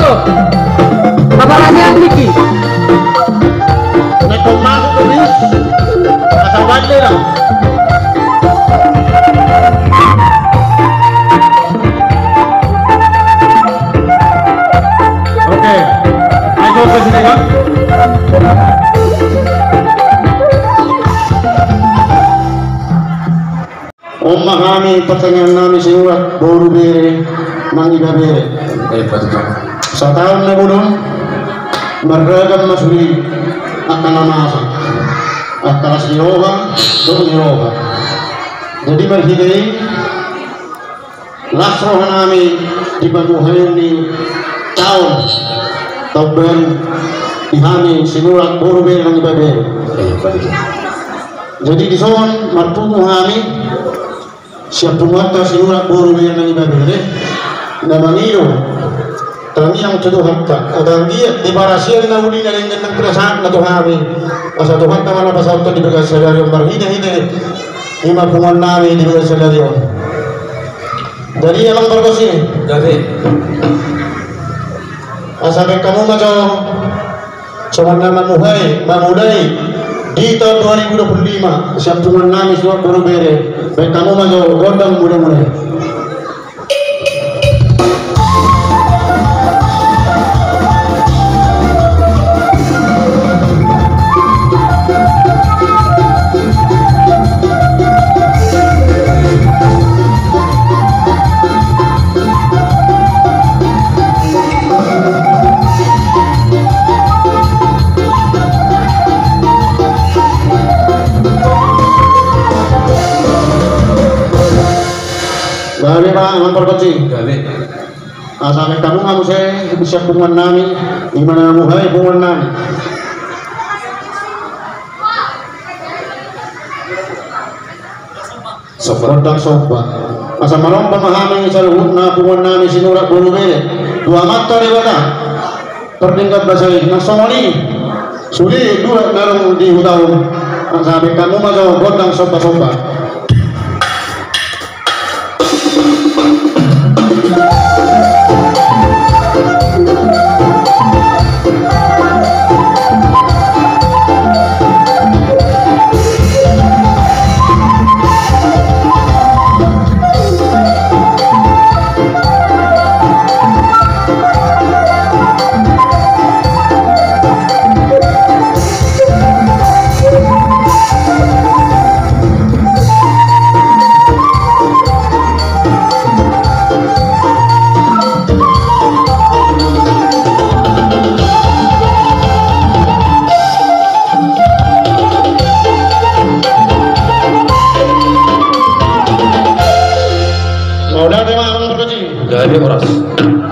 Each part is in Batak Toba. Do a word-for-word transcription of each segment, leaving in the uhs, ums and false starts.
Apa lagi, Andriki? Naik kau masuk ke bis. Asal balik lah. Oke. Ayo ke sini, Bang. On ma hami partangiangan nami Sinurat boru bere nang ibebere. Eh, betul. Sataon na bolon marragam ma sude angka na masa, angka las ni roha dohot ni roha. Jadi marhite i las roha nami di pamuhaion ni taon, taon baru di hami Sinurat boru bere nang ibebere. Eh, betul. Jadi dison marpungu hami sian punguanta Sinurat boru bere nang ibebere na mangido tangiang tu Tuhanta, asa anggiat diparasian na uli na denggan nang pinasahatna tu hami, asa Tuhanta ma na pasahathon di bagasan sadari on marhitehite i ma punguan nami di bagasan sadari on. Jadi amang pargonsi. Jadi. Asa baen hamu ma jo songon na mamuhai, mamulai di taon dua ribu dua puluh lima sian punguan nami Sinurat boru bere, baen hamu ma jo gondang mulamula i. Gabe ma amang pargonsi. Gabe. Asa baen hamu ma muse sian punguan nami, i ma na mamuhai punguan nami. Somba. Gondang somba. Asa maromba ma hami saluhutna punguan nami Sinurat boru bere tu Amanta Debata pardenggan basa i, na songon i sude dua na adong di huta on. Asa baen hamu ma jo gondang somba-somba. Mauliate ma amang pargonsi. Jadi horas.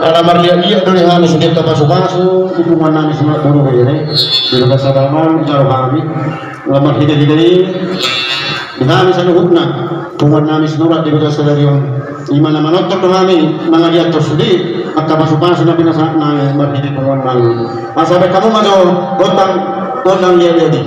Ala marliat-liat do di hami sude angka pasu-pasu di punguan nami Sinurat boru bere, di bagasan sadari on dijalo hami. Nga marhite-hite i di hami saluhutna punguan nami Sinurat di bagasan sadari on, i ma na manortor do hami mangaliathon sude angka pasu-pasu na pinasahat nami marhite punguan nami. Asa baen hamu ma jo gondang, gondang liat-liat i.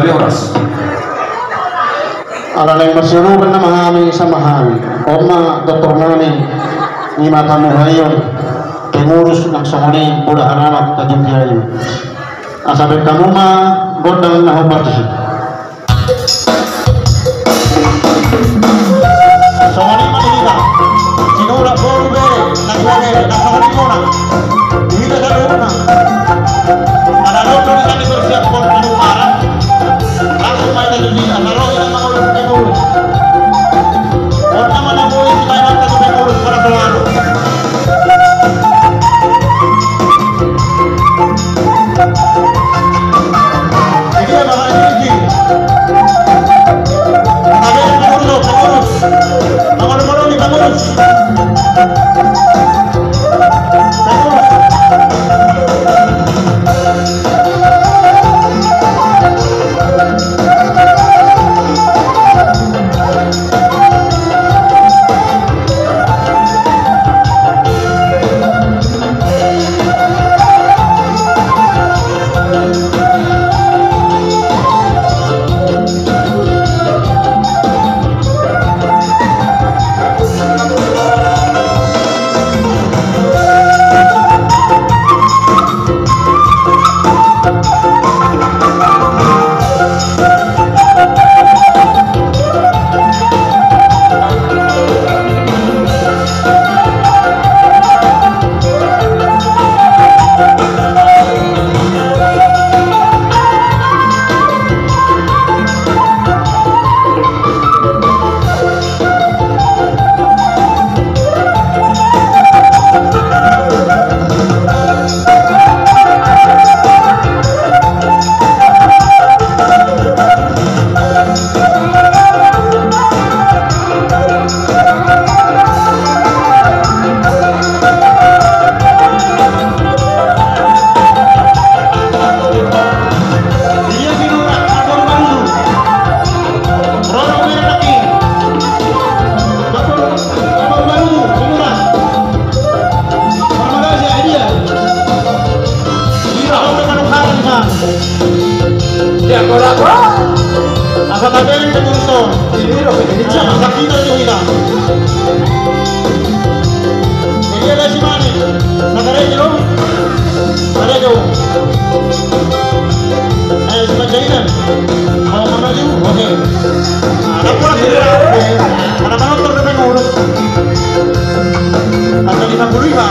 Horas. Ala naeng marsioloban nama hami sama hami. On ma doktor nami, ima tamu haion, pengurus nang songon i, poda haranak tajumpiain. Asa baen hamu ma gondang na hombar tusi. Songon i ma di hita. Sinura boru be, na tuage, na songon i ma na. Di hita saluhutna. Ala do di hita dipersiapkan panu parah. Langsung ma hita tu hita, na ro hita mangolu pengurus. On nama na boi hita mangolu pengurus, para soal. Asa tabereng pengurus on. Asa kita tu hita. Jadi ada si Mani. Nakarejo. Nakarejo. Eh, si Panjaitan. Mau kemana tu? Oke. Ada pula sih. Ada penonton dan pengurus. Angka lima puluh lima.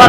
Nah,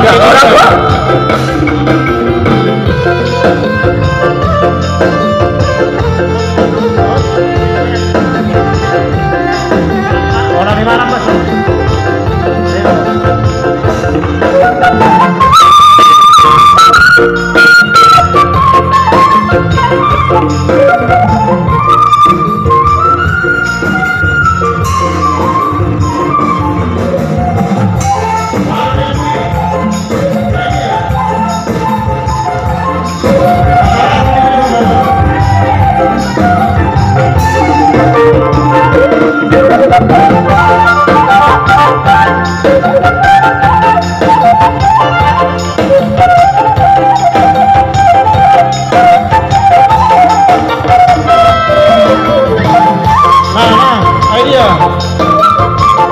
nah, ai dia.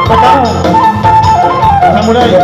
Pertama, samudai.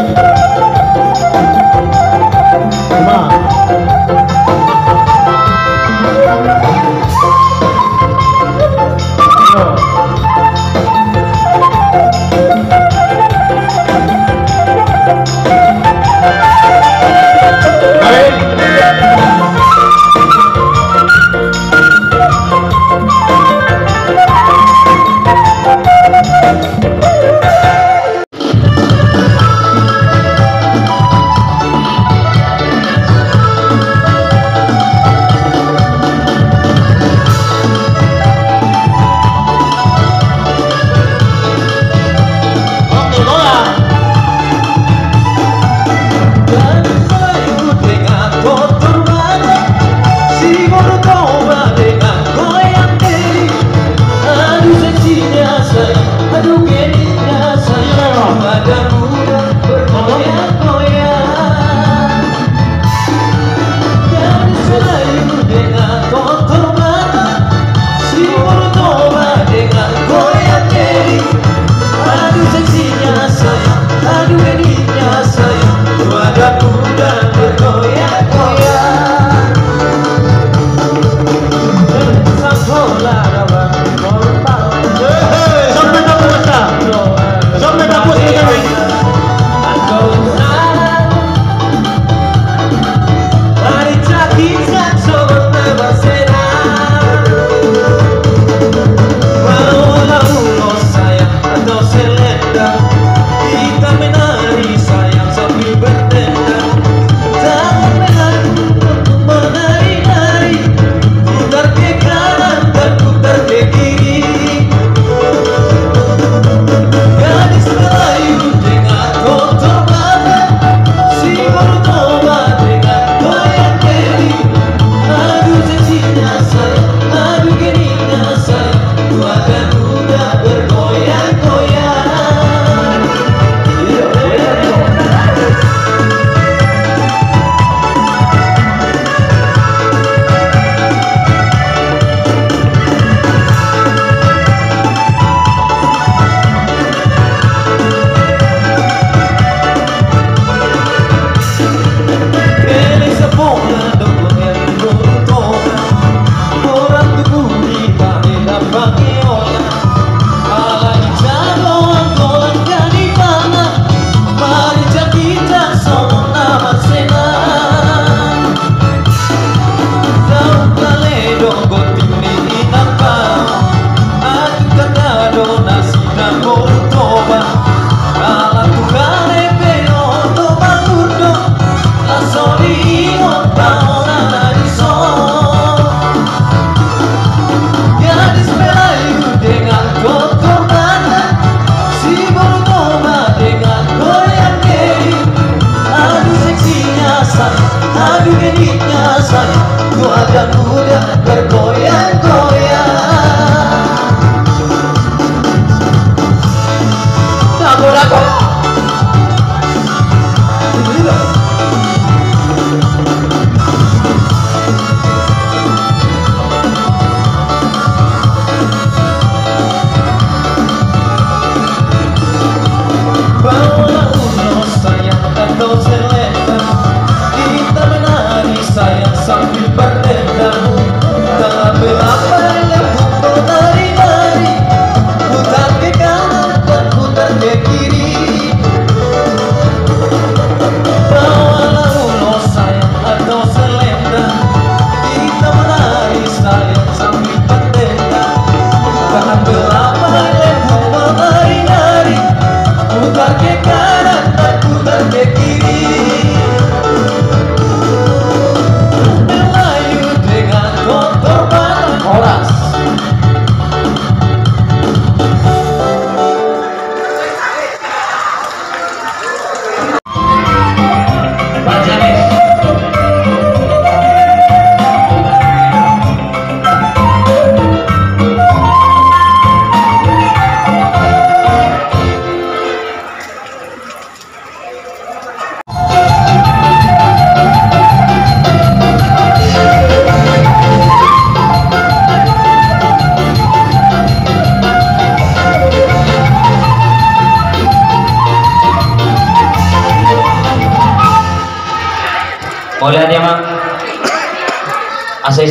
Lima.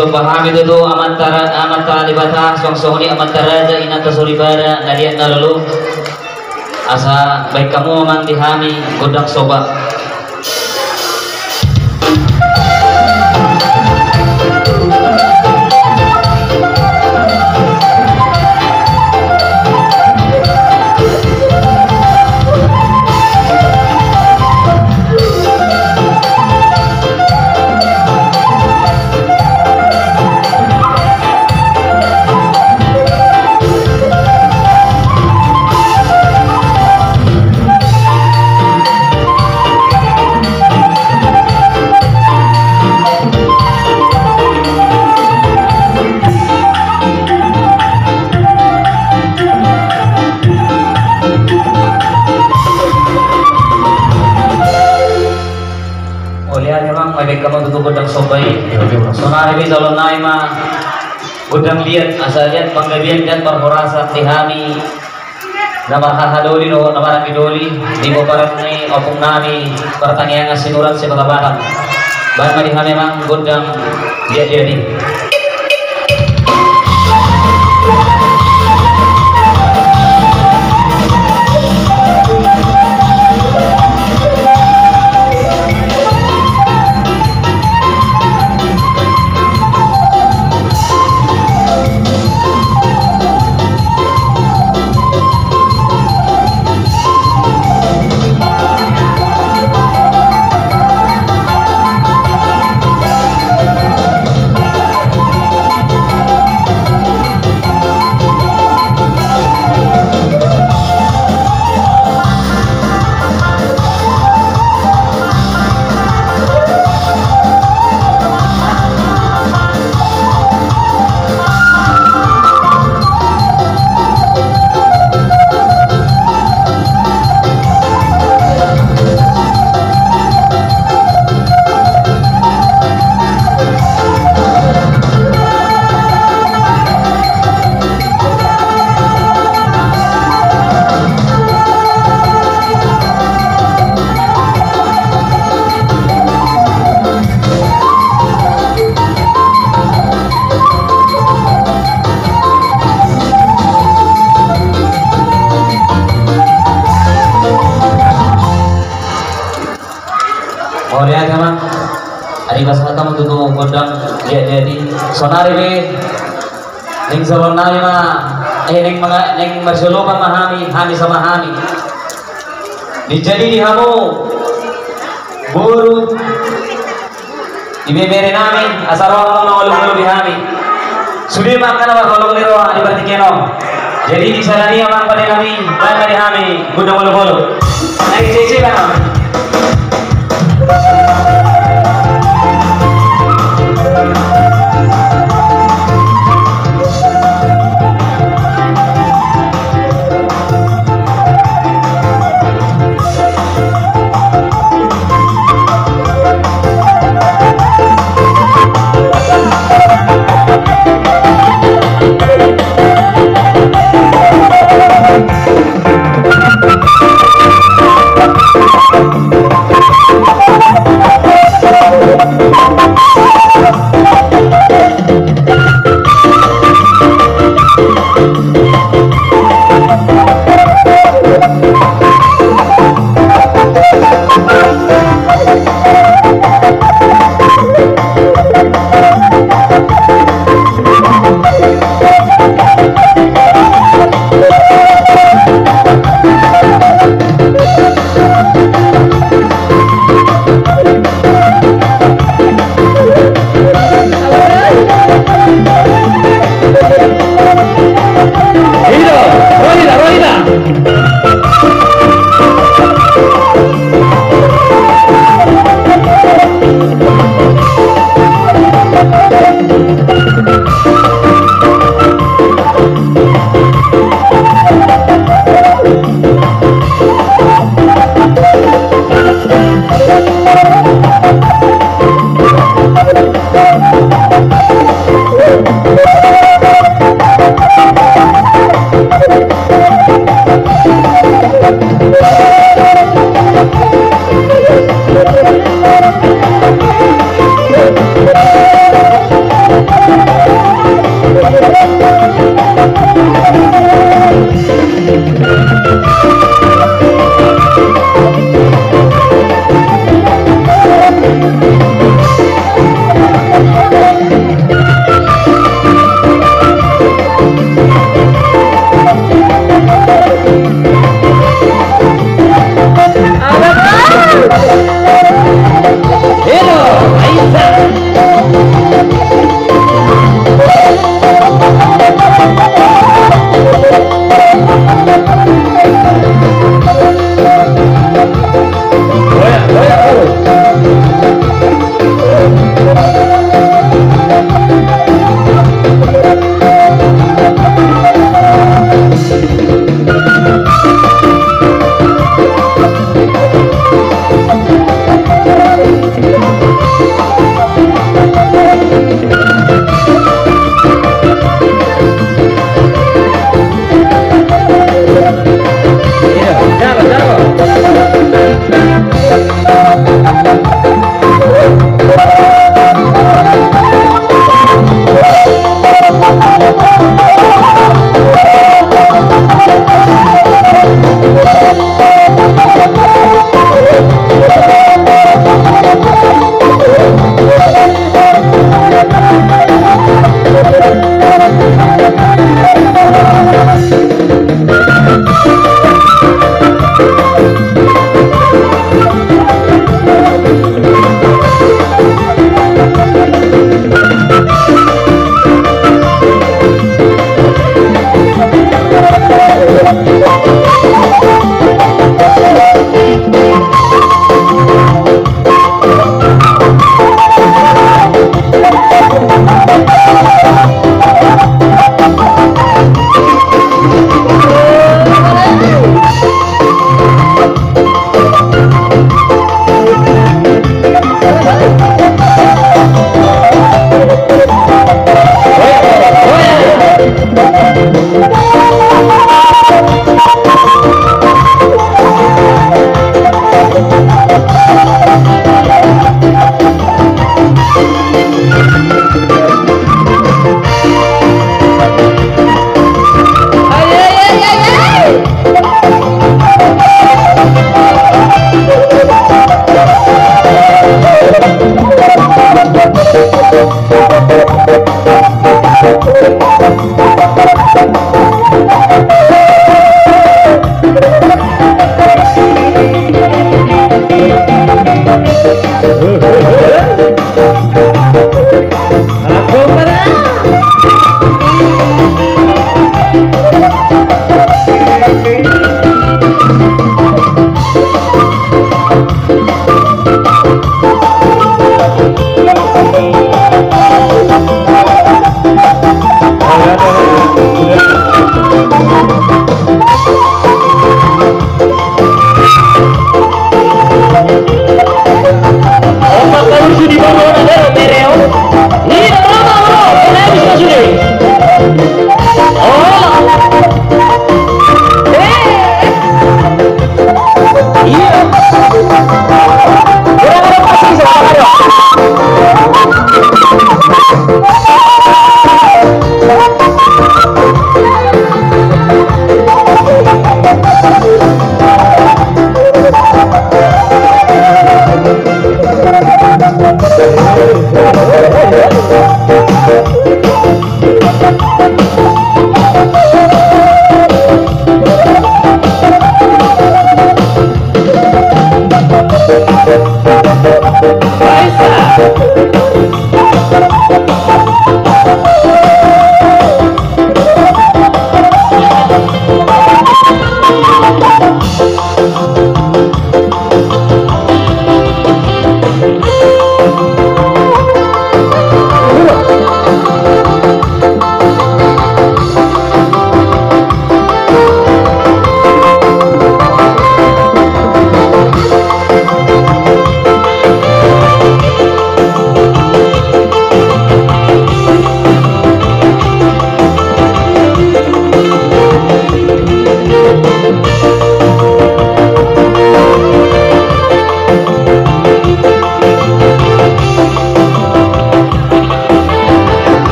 Somba hami tutu Amanta Ra-, Amanta Debata, suang songon i Amanta Raja, Inanta Soripada, na liat na lolo. Asa baen hamu amang di hami gondang somba. Mauliate amang, mauliate ma tutu gondang somba i. Sonari pe jaloonnami ma gondang liat, asa liat panggabean, liat parhorasan di hami na marhaha doli dohot na maranggi doli di pomparan ni ompung nami Partangiangan Sinurat se-Kota Batam. Baen ma di hami amang gondang liat-liat i. Mauliate amang. Adi pasahat hamu tutu gondang liat-liat i. Sonari pe naeng jaloonnami ma, eh, naeng manga-, naeng marsiolopan ma hami, hami sama hami. Di, jadi di hamu boru, di beberenami, asa ro hamu mangoloi-oloi di hami. Sude ma angka na marholong ni roha di partingkian on. Jadi di sada ni amang pande nami, baen ma di hami gondang oloi-oloi. Naeng ise-ise ma.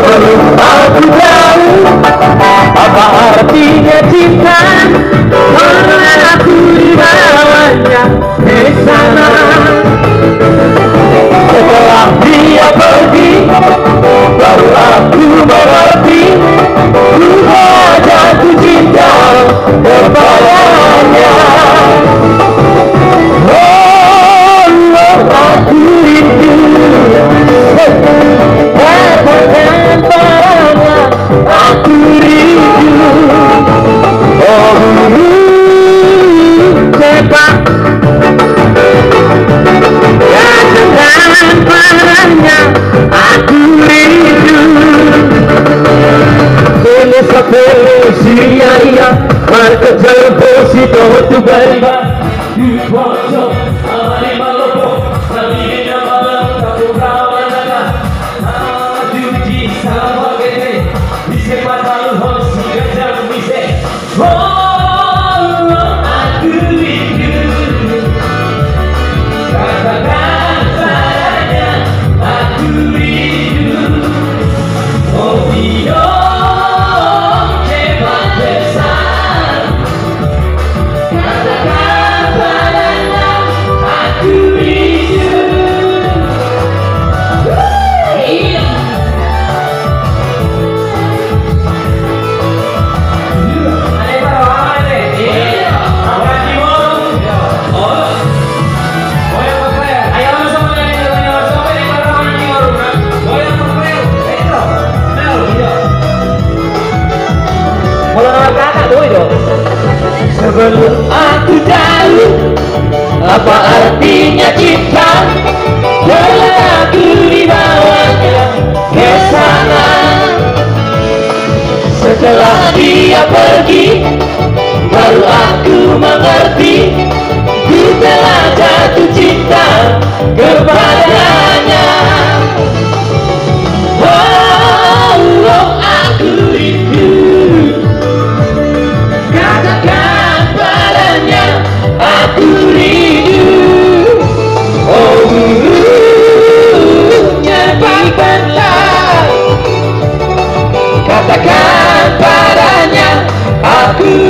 Sebelum aku tahu apa artinya cinta, karena aku dibawanya ke sana. Setelah dia pergi, baru aku mengerti, ku jatuh cinta kepadanya. Oh, aku rindu, katakan padanya, aku rindu. Oh, cepat, katakan padanya, aku rindu. Pele sapele si Yaya, marga Jauh Bosi, Toho tu Bariba. Sebelum aku tahu apa artinya cinta, telah aku dibawanya ke sana. Setelah dia pergi, baru aku mengerti, ku telah jatuh cinta kepadanya. Oh, oh, aku rindu. Katakan padanya, aku rindu. Oh, rindunya di pantai. Katakan padanya, aku